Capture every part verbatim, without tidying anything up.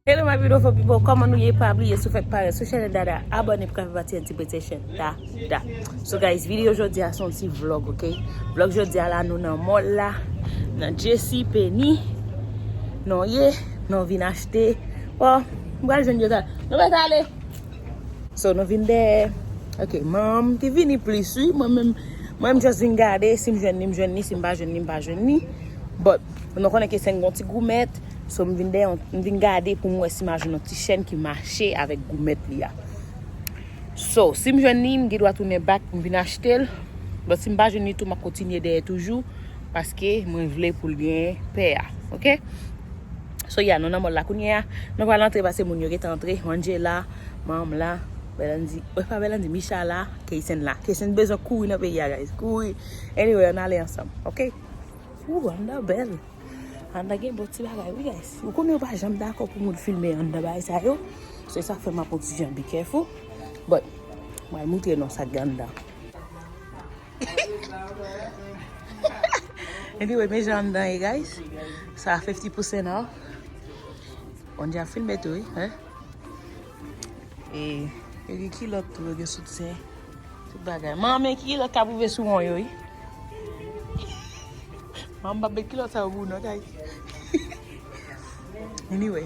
Hello my beautiful people, kòman nou ye? Pa bliye si w fèk parèt sou chanèl Dada, abòne pou ka fè pati N T Pretension Dada. So guys, videyo jodi a se yon ti vlog, ok? Vlog jodi a la, nou nan mall la, nan J C Penney. Nou ye, nou vin achte. Bon, m pral jwenn yo talè. Nou mèt ale. So nou vin dèyè. Ok, manman m ki vini plis wi. Mwen menm, mwen m just vin gade, si m jwenn li, m jwenn li, si m pa jwenn li, m pa jwenn li. But nou konnen ke se yon ti goumèt. So m vin dèyè, m vin gade pou m wè si m a jwenn yon ti chèn ki mache avèk goumèt li a. So si m jwenn li, m gen dwa tounen back pou m vin achte l. But si m pa jwenn li tou, m ap kontinye dèyè toujou. Paske mwen vle pou l gen pè a. Ok? So yeah, nou nan mall la kounye a. Nou pral antre paske moun yo gentan antre. Angela, manman m la, Belandy, e pa Belandy, Micha la, Keysen la. Keysen bezwen kouri nan peyi a, guys. Kouri. Anyway, ann ale ansanm, ok? Ooh, anndan bèl. Anndan gen bon ti bagay, wi, guys. Ou konnen yo pa janm dakò pou moun filme anndan bagay sa yo. Se sa k fè m ap yon ti jan be careful. But, mwen moutre nou sa k gen anndan. Anyway, men jan anndan ye, guys. Sa fifty percent off. On dja filme tou, wi, hein? E, yo gen kilòt tou, yo gen soutyen. Tout bagay. Manman, men ki kilòt k ap rive sou won yo, wi. Manman, pa met kilòt sa yo pou nou, guys. Anyway.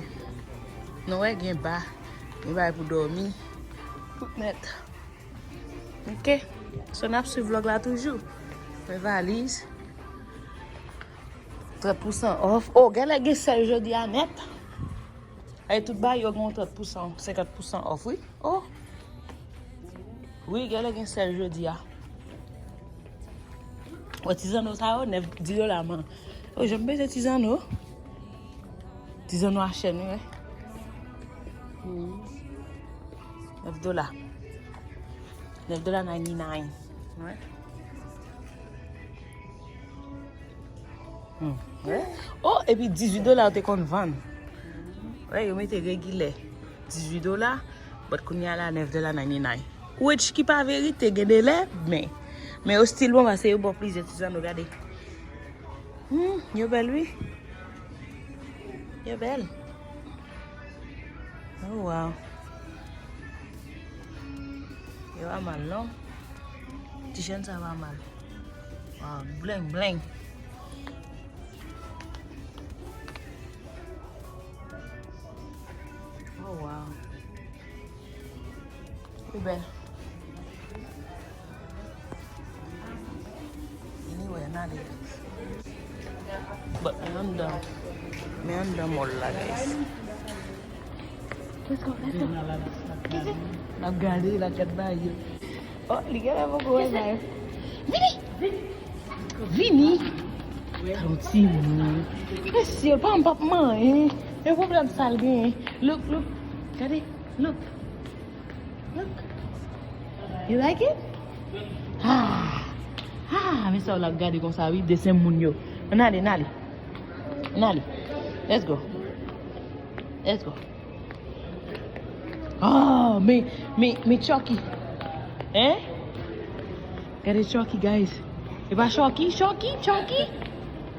Nou wè gen ba. Gen bagay pou dòmi. Tout nèt. Ok. So n ap swiv vlog la toujou. Mwen valiz. Trant pousan off. Oh, genlè gen sèl jodi a nèt. Ay, tout bagay yo gen trant pousan, senkant pousan off, wi. Oh. Wi, genlè gen sèl jodi a. Wè, ti zanno sa yo, nèf, dis dola, man. Oh, jan m bezwen ti zanno. Ti zanno a chèn, wi, wè. Hmm. Nèf dola. Nèf dola ninety-nine. Wè. Hmm. Wè. Oh, epi dizuit dola yo te konn vann. Wè, yo mete regilè. Dizuit dola, but kounye a la, nèf dola ninety-nine. Which ki pa verite, gen de lè, men, men yo still bon, paske yo ba w plizyè ti zanno, gade. Hmm, yo bèl, wi. Yo bèl. Oh, wow. Yo pa mal, non? Ti chèn sa pa mal. Wow, bling, bling. Oh, wow. Li bèl. Anyway, n ale. But men anndan. Men anndan mall la, guys. Let's go, let's go. N ap gade, n ap gade bagay yo. Oh, li genlè poko wè sa yo. Vini! Vini! Gade yon timoun. Mesye, pa m p ap manyen. E pwoblèm sa l genyen. Look, look. Gade, look. Look. You like it? Ah. Ah, men sa w la gade konsa, wi, desen moun yo. Ann ale, ann ale. Ann ale. Let's go. Let's go. Oh, men, men, men Chucky. Hein? Gade Chucky, guys. E pa Chucky, Chucky, Chucky.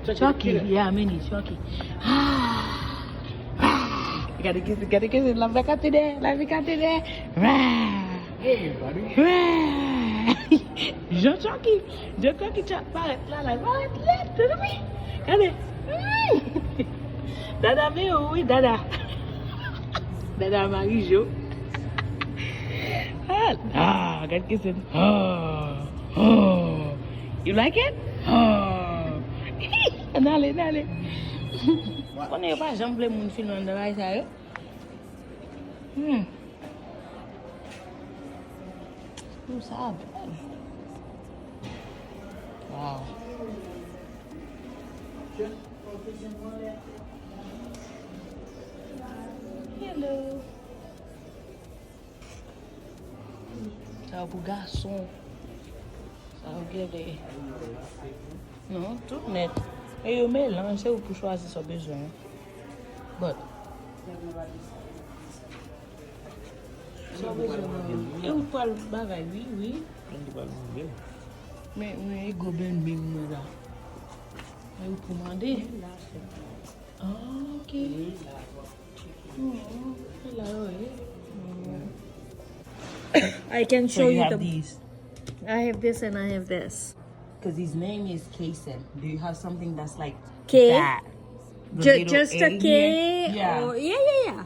Chucky, yeah, men Chucky. Ah. Ah. Gade ki, gade ki, la vi kate de, la vi kate de. Rah. Rah. Jan Chucky. Jan Chucky chat parèt la, la parèt lèd, tande wi. Gade. Mm. Dada, men wi, Dada. Dada Marie Jo. Ah, ah, gade ki se. Ah, ah. You like it? Ah. Ann ale, ann ale. Konnen yo pa janm vle moun filme anndan bagay sa yo. Hmm. Ooh, sa bèl. Wow. Hello. Sa yo pou gason. Sa yo genlè. Non, tout nèt. E yo melanj, se ou pou chwazi sa w bezwen. But, sa w bezwen. E ou pral bagay, wi, wi. Men, men e gwo bing bing mwen la. E ou pou mande. Ah, ok. Oh, hello. I can So show you you have the. These. I have this and I have this. Because his name is Kaysen. Do you have something that's like K? That? The Ju- little just A a K? Here? Yeah. Or, yeah, yeah, yeah.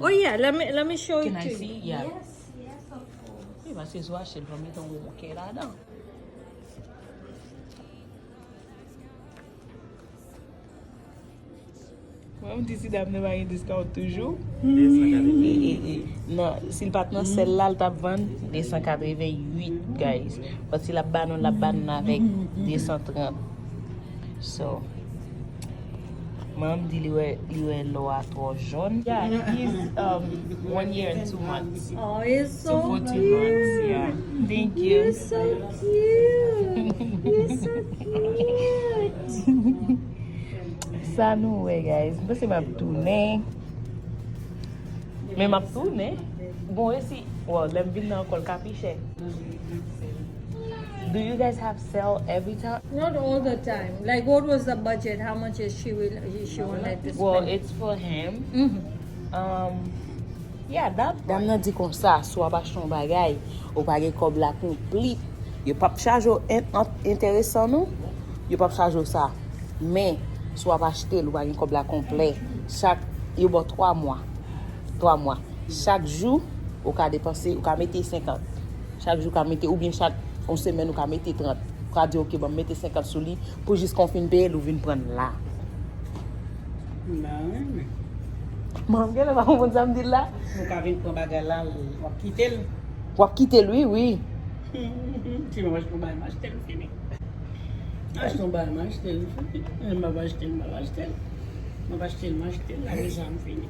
Oh, yeah, let me let me show Can it I to you. See? Yeah. Yes, yes, of course. Wi, paske sou achte l, fò mete yon kè ladan. Mwen, m di si dam nan pa gen discount toujou. E, e, e, non, si l pa t nan sèl la, l t ap vann de san katreven uit, guys. But si l ap ba nou, l ap ba nou avèk de san trant. So, manman m di li wè, li wè lò a twò jòn. Yeah, he's um, one year and two months. Oh, it's So so fourteen months, yeah. Cute. Thank You're you. So cute. You're so cute. Sa nou wè, guys. M panse m ap tounen. Men m ap tounen. Bon, e si, well, lè m vin nan ankò, l ka pi chè. Do you guys have sale every time? Not all the time. Like, what was the budget? How much is she will she wanted to Well, spend? It's for him. Mm-hmm. Um, yeah, that. Dam nan di konsa, si w ap achte yon bagay, ou pa gen kòb la konplit, yo p ap chaje w en- ant- enteresan non. Yo p ap chaje w sa. Men, si w ap achte l, ou pa gen kòb la konplè. Chak, yo ba w twa mwa. Twa mwa. Chak jou, ou ka depanse, ou ka mete senkant. Chak jou, ou ka mete, oubyen chak yon semèn, ou ka mete trant. Ou ka di, "Ok, ban m mete senkant sou li pou jis kan w fin peye l, ou vin pran l la." M pa renmen. Manman m genlè pa konprann sa m di l la. Ou ka vin pran bagay la, w ap kite l. W ap kite l, wi, wi. Si mwen achte yon bagay, m achte l fini. Achte yon bagay, m achte l fini. M ap achte l, m ap achte l. M ap achte l, m achte l, la deja m fini.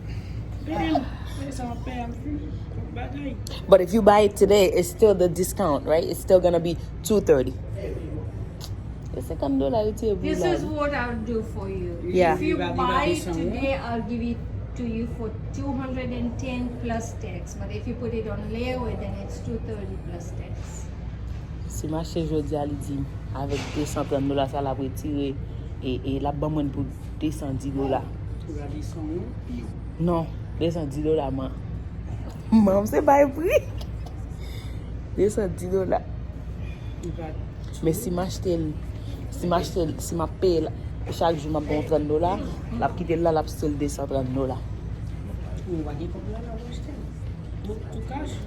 Peye l, peye sa m ap peye a, m fini. Tout bagay. But if you buy it today, it's still the discount, right? It's still gonna be two thirty. E senkant dola yo tire pou This la. Is what I'll do for you. Yeah. If you Everybody buy got it this one, today, I'll give it to you for two hundred and ten plus tax. But if you put it on layaway, then it's two thirty plus tax. Si m achte jodi a, li di m, avèk de san trant dola sa l ap retire, e, e l ap ban mwen pou de san dis dola. Ou gade son yo. Non, de san dis dola, man. Manman m se bay pri. De san dis dola. Ou gade. Men si m achte l, si m achte l, si m ap peye l, chak jou m ap gen trant dola, l ap kite l la, l ap still de san trant dola. Ou pa gen kòb la, la, ou achte l. Ou, ou cash.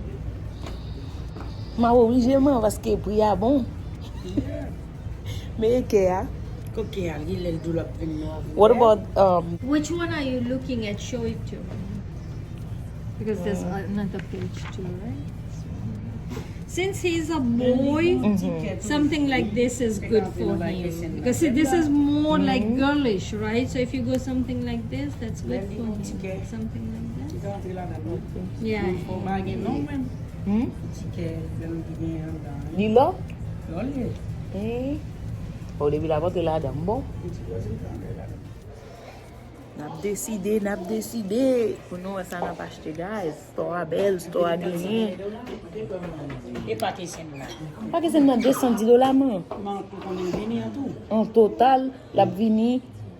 M ap oblije, man, paske pri a bon. Yeah. Men e kè a. Kote a, li lè l dou l ap vin nou avè. What about, um, Which one are you looking at? Show it to me. Because there's another page too, right? So, since he's a boy, Mhm. something like this is good for him. Because see, this is more like girlish, right? So if you go something like this, that's good for him. Something like that. Ti ka antre ladan non. Yeah. Fò pa gen non menm. Hmm? Tikè, lè nou te gen anndan. Li lò? Lò li ye. Hmm. O, depi l ap antre ladan, m bon. Ti pwazin ka antre ladan. N ap deside, n ap deside. Pou nou wè sa n ap achte, guys. Store a bèl, store a genyen. E pakesen nan. Pakesen nan de san dis dola, man. Man, pou konnen vini an tou. An total, l ap vini,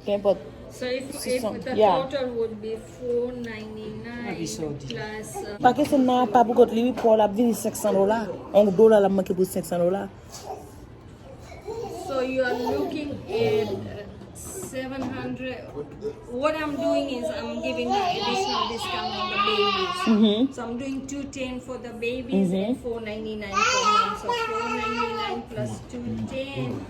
kenpòt. So if, if Six hundred, the yeah. Total would be four ninety-nine plus. Uh, Pakesen nan pa pou kont li, wi, pou l ap vini senk san dola. Yon dola l ap manke pou senk san dola. So you are looking at uh, seven hundred. What I'm doing is I'm giving you additional discount on the babies. Mhm. So I'm doing two ten for the babies and four ninety-nine for mom. So four ninety-nine plus two ten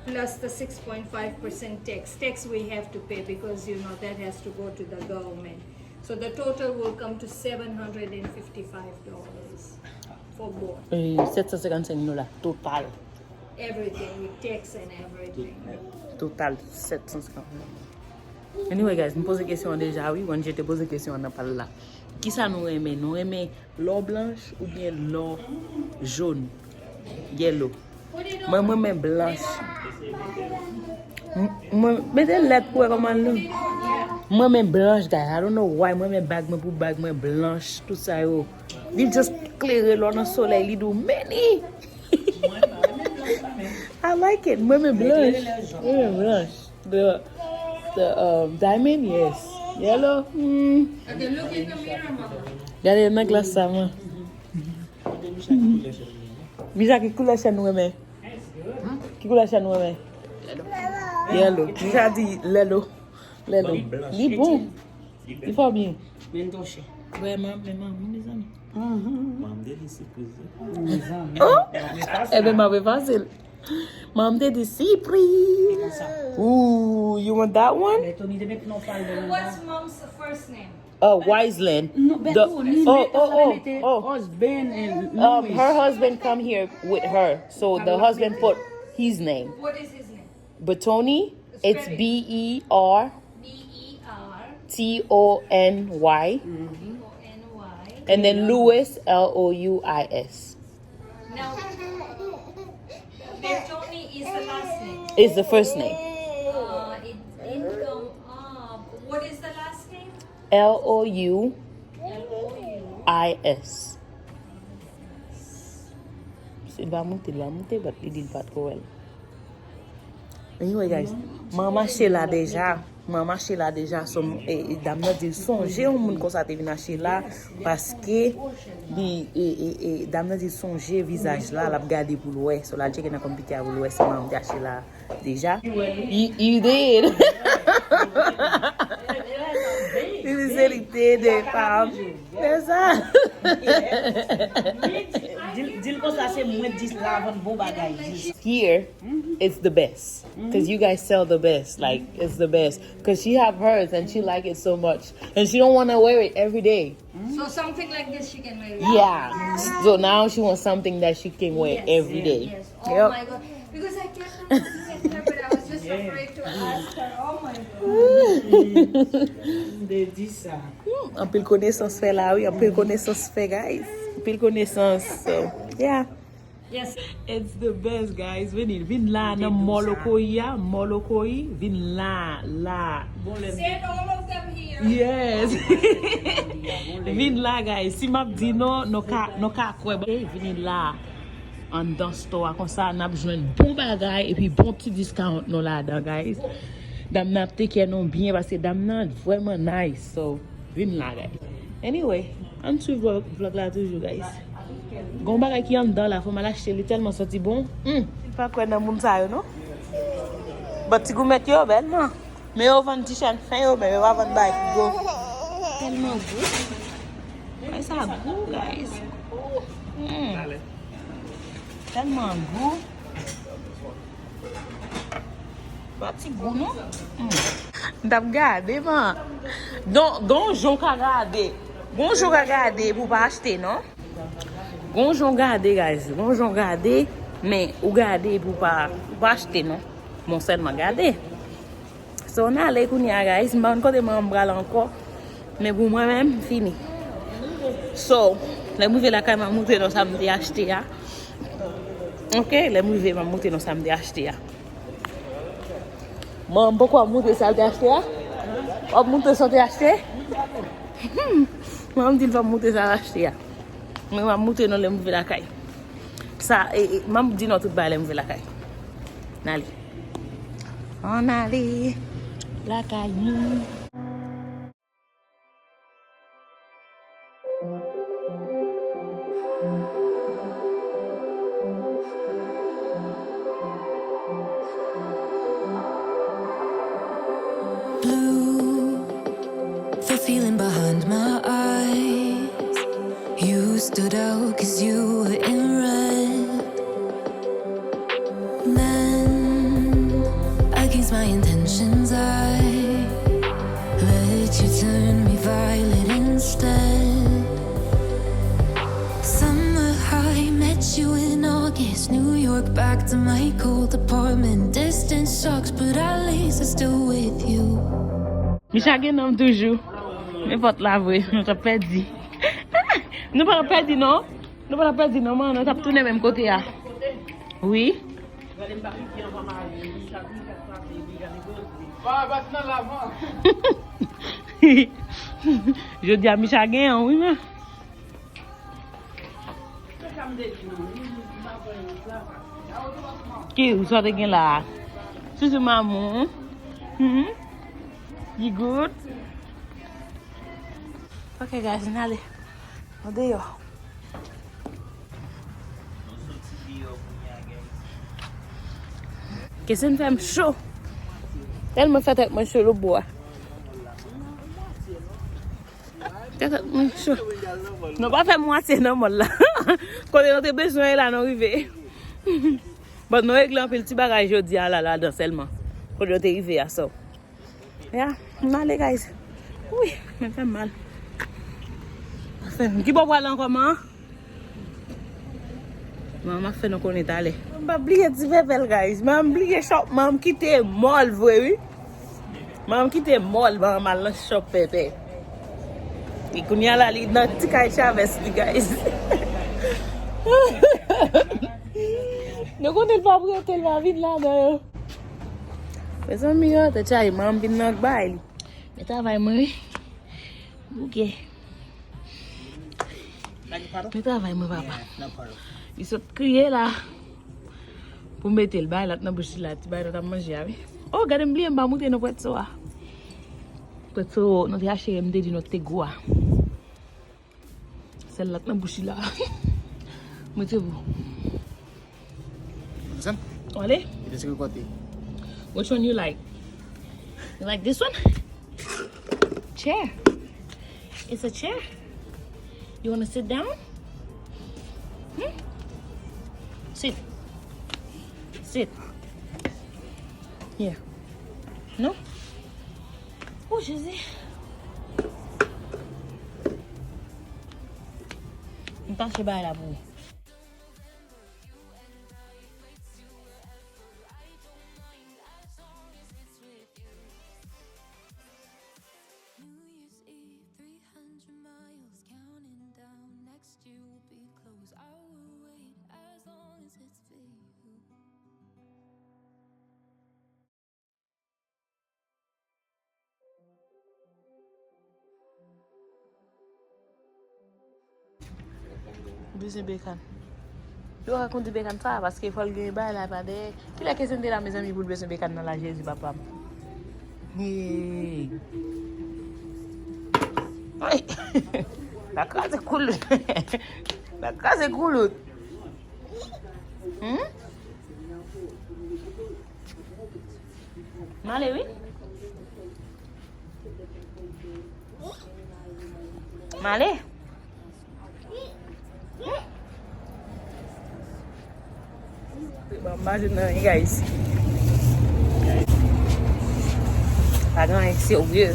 plus the six point five percent tax. Tax we have to pay because you know that has to go to the government. So the total will come to seven hundred and fifty-five dollars for both. E sèt san senkannsenk dola total. Everything with tax and everything. Total sèt san senkannsenk dola. Anyway, guys, m poze kesyon an deja, wi. Mwen, je te poze kesyon an nan pal la. Kisa nou renmen? Nou renmen lò blanch oubyen lò jòn? Yellow. Mwen, mwen renmen blanch. M- Mwen, mete lèt pou wè kòman l. Mwen renmen blanch, guys. I don't know why. Mwen renmen bag mwen pou bag mwen blanch. Tout sa yo. Li just klere lò nan solèy. Li di w, meni. I like it. Mwen renmen blanch. Mwen renmen blanch. The, the um, diamond, yes. Yellow. Hmm. Gade nan glas sa, mwen. Micha, ki koulè chèn ou renmen? Ki koulè chèn ou renmen? Yellow. Micha di lèlo. Lèlo. Li bon. Li fò byen. Men touche. Vrèman, men manmi, mezanmi. Manmi te di sipriz. Oh! Ebyen, m ap efase l. Manmi te di sipriz. Ooh, you want that one? What's mom's first name? Uh, Wiseland. No, but the, oh, oh, oh, oh. Husband and um, her husband come here with her. So the husband put his name. What is his name? Bertoni, it's B E R T O N Y. And then Louis, L O U I S. Now, Bertoni is the last name. Is the first name. Uh, it didn't come up. What is the last name? L O U I S. Si l va moute, l va moute, but li di l pa t ko wè l. Anyway, guys, mwen mache la deja. Mwen mache la deja. So, e, e, dam nan di l sonje yon moun konsa te vin achte la. Paske li, e, e, e, dam nan di l sonje vizaj la, l ap gade pou l wè. So, l al tcheke nan konpitè a pou l wè si mwen te achte la. Deja. You, you did. Li di se li te de fam. Se sa. Di l konsa se mwen dis la vann bon bagay. Here, it's the best. Because you guys sell the best. Like, it's the best. Because she have hers and she like it so much. And she don't want to wear it every day. So something like this she can wear. Yeah. So now she wants something that she can wear every day. Yes. Oh my God. Because I kept on looking at her, but I was just afraid to ask her. Oh my God. Anpil konesans fè la, wi. Anpil konesans fè, guys. Anpil konesans. So, yeah. Yes. It's the best, guys. Vini, vin la nan Molokoyi a, Molokoyi, vin la, la. Send all of them here. Yes. Vin la, guys. Si m ap di non, nou ka, nou ka kwè. Vini la. Anndan store a konsa, n ap jwenn bon bagay epi bon ti discount nou ladan, guys. Dam nan ap take care nou byen paske dam nan vrèman nice. So, vin la, guys. Anyway, ann swiv vlog, vlog la toujou, guys. Gon bagay ki anndan la, fò m al achte li tèlman santi bon. Hmm. M pa kwè nan moun sa yo, non. But ti goumèt yo bèl, non. Men yo vann ti chèn fen yo, men yo pa vann bagay ki gwo. Tèlman gou. Ay sa gou, guys. Hmm. Tèlman gou. Pa ti gou, non? Hmm. M t ap gade, man. Don, gon jan w ka gade. Gon jan w ka gade pou w pa achte, non? Gon jan w gade, guys. Gon jan w gade, men ou gade pou w pa, pou w pa achte, non? Bon, sèlman gade. So, n ale kounye a, guys. M pa konn kote mwen m pral ankò. Men pou mwen menm, m fini. So, lè m rive lakay, m a montre nou sa m te achte a. Ok, lè m rive, m a montre nou sa m te achte a. Mwen, m poko ap montre sa l te achte a. W ap montre sa w te achte? Mwen, m di l fò m montre sa l achte a. Mwen, m ap montre nou lè m rive lakay. Sa, e, e, m ap di nou tout bagay lè m rive lakay. N ale. Ann ale lakay nou. Blue, the feeling behind my eyes. You stood out 'cause you were in red. Then, against my intentions, I let you turn me violet instead. Summer high, met you in August. New York, back to my cold apartment. Distance sucks, but at least it's still with you. Micha gen nonm toujou. Men pòt la vre, nou t ap pèdi. Nou pa t ap pèdi, non. Nou pa t ap pèdi, non, man. Nou t ap tounen menm kote a. Wi. Jodi a, Micha gen yon, wi, men. Ki, ou sa te gen la? Sisi Mamou. Hmm? You good? Ok, guys, n ale. Nou deyò. Kesen fè m cho. Tèlman fè tèt mwen cho lòtbò a. Tèt mwen cho. Nou pa fè mwatye nan mòl la. Kote nou te bezwen la, nou rive. Bon, nou regle anpil ti bagay jodi a la, ladan sèlman. Kote nou te rive a, so. Ya, m ale, guys. Wi, men fè m mal. Fè m. Ki bò w prale ankò, man? Manman fè nou konnen talè. M pa bliye ti pèpèl, guys. Manman bliye shop, manman kite mòl vre, wi. Manman kite mòl, manman al nan shop pèpè. E kounye a la, li nan ti kay Chavez li, guys. Nou konnen l pa prete, l pa vin ladan yo. Mezanmi, yo, tèt chaje, manman vin nan bay li. Men travay mwen, wi. Bouke. Men travay mwen, papa. Li sot kriye la. Pou mete l, bay lat nan bouch li la, ti bay lat ap manje a, wi. Oh, gade m bliye, m pa montre nou pwèt so a. Pwèt so, nou te achte, m te di nou te gwo a. Sèl lat nan bouch li la. Mwen te bon. Listen. Wale? It is recording. Which one you like? You like this one? Chair. It's a chair. You wanna sit down? Hmm? Sit. Sit. Yeah. No? Oh, Jezi. M tache bagay la pou ou. New Year's Eve, three hundred miles counting down. Next year will be close. I will wait as long as it's for you. Bezwen bekàn. Yo rakonte bekàn sa, paske fò l gen bagay la pa dèyè. Kilè Kesen te la, mezanmi, pou l bezwen bekàn nan la, Jezi, papa m? Hey. Ay! L a kraze koulout. L a kraze koulout. Hmm? M ale, wi. M ale. Bon, m pa jwenn anyen, guys. Pa gen anyen serye.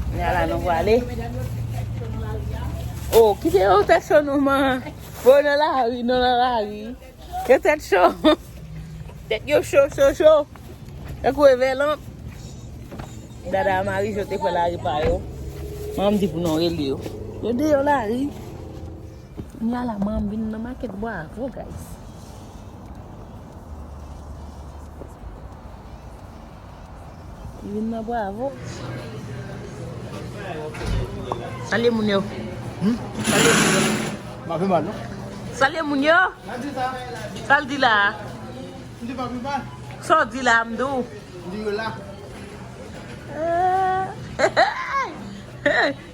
Kounye a la, nou prale. Oh, kite yo tèt cho nou, man. Bon, nan lari, nou nan lari. Yo tèt cho. Tèt yo cho, cho, cho. Tankou revèlan. Dada a mari yo te fè lari pa yo. Manman di pou nou rele yo. Yo deyò lari. Kounye a la, manman vin nan makèt Bwavo, guys. Li vin nan Bwavo. Salye moun yo. Hmm? Salye moun yo. M ap fè mal, non? Salye moun yo. Sa l di la? M di pa pi mal. Sa w di la, m di w? M di yo la.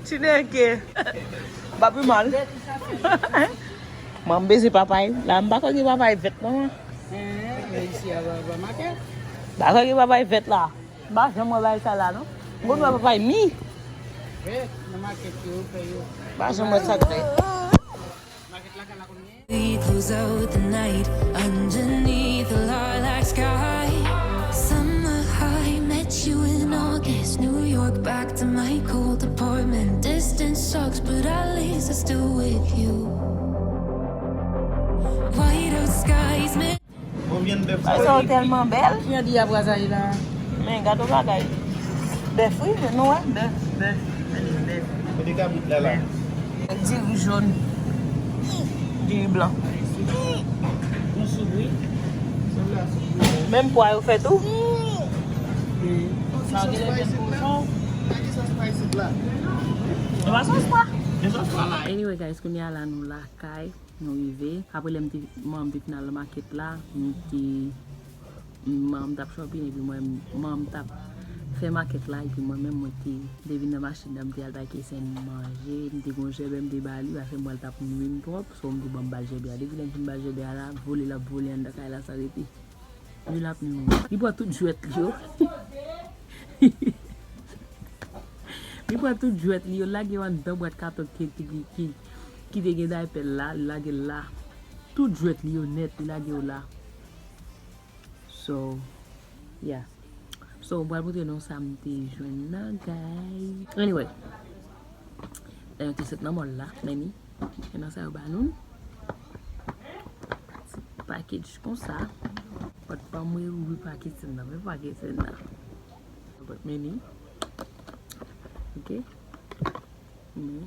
Ti nèg. M pa pi mal. Mwen m bezwen papay. La, m pa kwè gen papay vèt, non. Hein, men isi a pa, pa makèt. M pa kwè gen papay vèt la. M pa janm wè bagay sa la, non. M konn wè papay mi. Vèt, nan makèt yo, fè yo. M pa janm wè sa k vèt. We close out the night underneath the lilac sky. Summer high, met you in August. New York, back to my cold apartment. Distance sucks, but at least I'm still with you. White out skies, Bagay sa yo tèlman bèl. Ki jan di y ap razaye la? Men, gade yon bagay. Bèf, wi, men nou wè, bèf, bèf. Men li bèf. Kote kabrit la, la? Diri jòn. Diri blan. Yon soup, wi. Menm pwa yo fè tou. Sa gen lè gen kochon. Sa ki sòs pa isit la? E pa sòs pa. E sòs pa la. Anyway, guys, kounye a la nou lakay. Nou rive. Apre lè m te, manman m te fin al nan makèt la, nou te, manman m t ap shopping, epi mwen, manman m t ap Fè makèt la, epi mwen menm, mwen te, m te vin nan machin nan, m te al bay Keysen manje, m te gon jèbè m te ba li, paske m wè l t ap nwi m twòp, so m di, "Bon, m ba l jèbè a." Depi lè m fin ba l jèbè a la, vole l ap vole anndan kay la san rete. Nwi l ap nwi mwen. Li pran tout jwèt li yo. Li pran tout jwèt li yo, lage yo anndan bwat katon ki, ki, ki, ki te gen daypè l la, li lage l la. Tout jwèt li yo nèt, li lage yo la. So, yeah. So, m pral montre nou sa m te jwenn nan, guys. Anyway, nan yon ti sèt nan mall la, men ni, men nan sa yo ba nou. Ti package konsa. But pa mwen ouvri package nan, men package nan. But men ni. Ok. Men.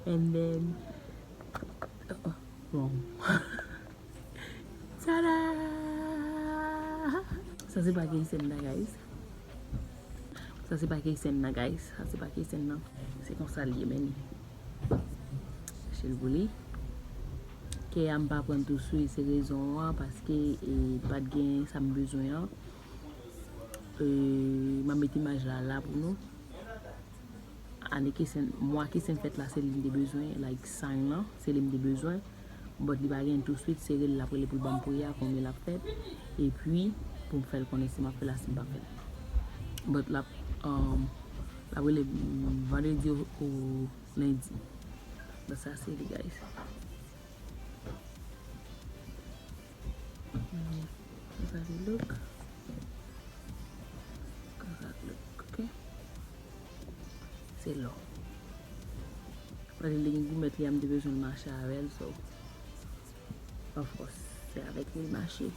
And then, uh, wrong. Tada! Sa se pa Keysen nan, guys. Sa se pa Keysen nan, guys. Sa se pa Keysen nan. Se konsa l ye, men. Chèl pou li. Kè a m pa pran tou swi, se rezon an, paske, e, pa t gen sa m bezwen an. E, m ap met imaj la, la pou nou. Ane Keysen, mwa Keysen fèt la, se li m te bezwen, like, sign lan, se li m te bezwen. But li pa gen tou swit, se rele l ap rele pou l ban m pri a, konbyen l ap fèt. Epi, pou m fè l konnen si m ap fè l a, si m p ap fè l. But l ap, um, l ap rele m vandredi ou, ou lendi. But sa se li, guys. Konsa li look. Konsa li look, ok? Se lò. Paske li gen goumèt li a, m te bezwen l mache avè l, so, of course, se avèk li l mache.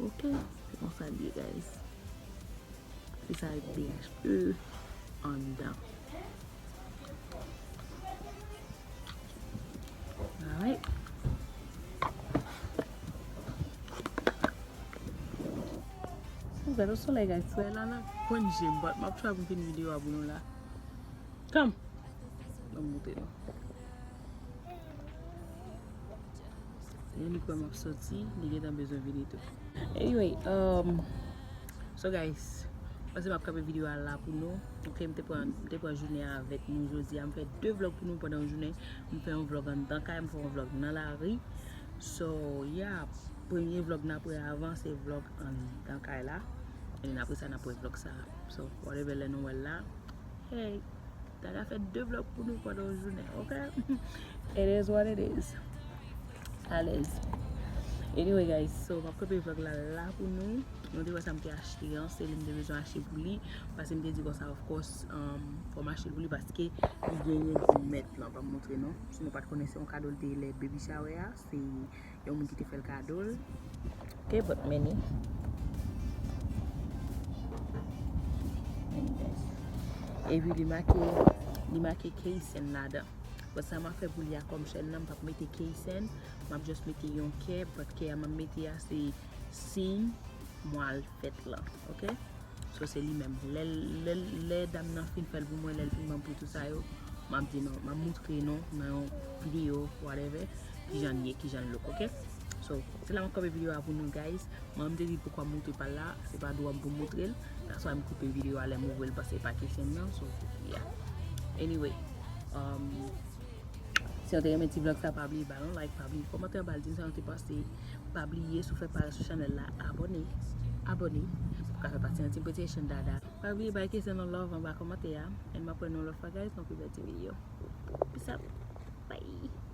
Ok, se konsa l ye, guys. Se sa, B H E anndan. Alright. Gade solèy, guys. Solèy la nan kwen je m, but m ap try pou m fin videyo a pou nou la. Come. Ban m montre nou. Lè li kwè m ap soti, li gentan bezwen vini tou. Anyway, um, so guys, panse m ap kanpe videyo a la pou nou. Ok, m te pran, m te pran jounen avèk nou jodi a. M fè de vlog pou nou pandan yon jounen. M fè yon vlog anndan kay, m fè yon vlog nan lari. So, yeah, premye vlog n ap wè avan, se vlog anndan kay la. And then apre sa, n ap wè vlog sa. So, whatever lè nou wè l la. Hey, Tada fè de vlog pou nou pandan yon jounen, ok? It is what it is. Alèz. Anyway, guys, so, m ap kanpe vlog la la pou nou. Nou te wè sa m te achte an, se li m te bezwen achte pou li. Paske m te di konsa, of course, um, fò m achte l pou li paske li genyen goumèt lan. Ban m montre nou. Si nou pa t konnen, se yon kado l te ye lè baby shower a. Se yon moun ki te fè l kado l. Ok, but men ni. Epi li make, li make Keysen ladan. But sa m ap fè pou li a kòm chèn nan, m p ap mete Keysen, m ap just mete yon kè, but kè a m ap mete a se siy mwa l fèt lan, ok? So, se li menm. Lè, lè, lè dam nan fin fè l pou mwen, lè l fin ban m pou tout sa yo, m ap di nou, m ap moutre nou nan yon videyo, whatever, kijan l ye, kijan l look, ok? So, se la m ap kanpe videyo a pou nou, guys. Mwen, m te di poukwa m moutre pa l la, se pa dwa m pou m moutre l. That's why m koupe videyo a lè m ouvri l, paske se pa kesyon nan. So, yeah. Anyway, um, Si w te renmen ti vlog sa, pa bliye ba l yon like, pa bliye kòmante anba l, di m sa w te panse. Pa bliye, si w fèk parèt sou chanèl la, abòne. Abòne. Pou w ka fè pati nan Team Pretty Haitian Dada. Pa bliye bay Keysen yon love anba kòmantè a. And m ap wè nou lòt fwa, guys, nan pi bèl ti videyo. Peace out. Bye.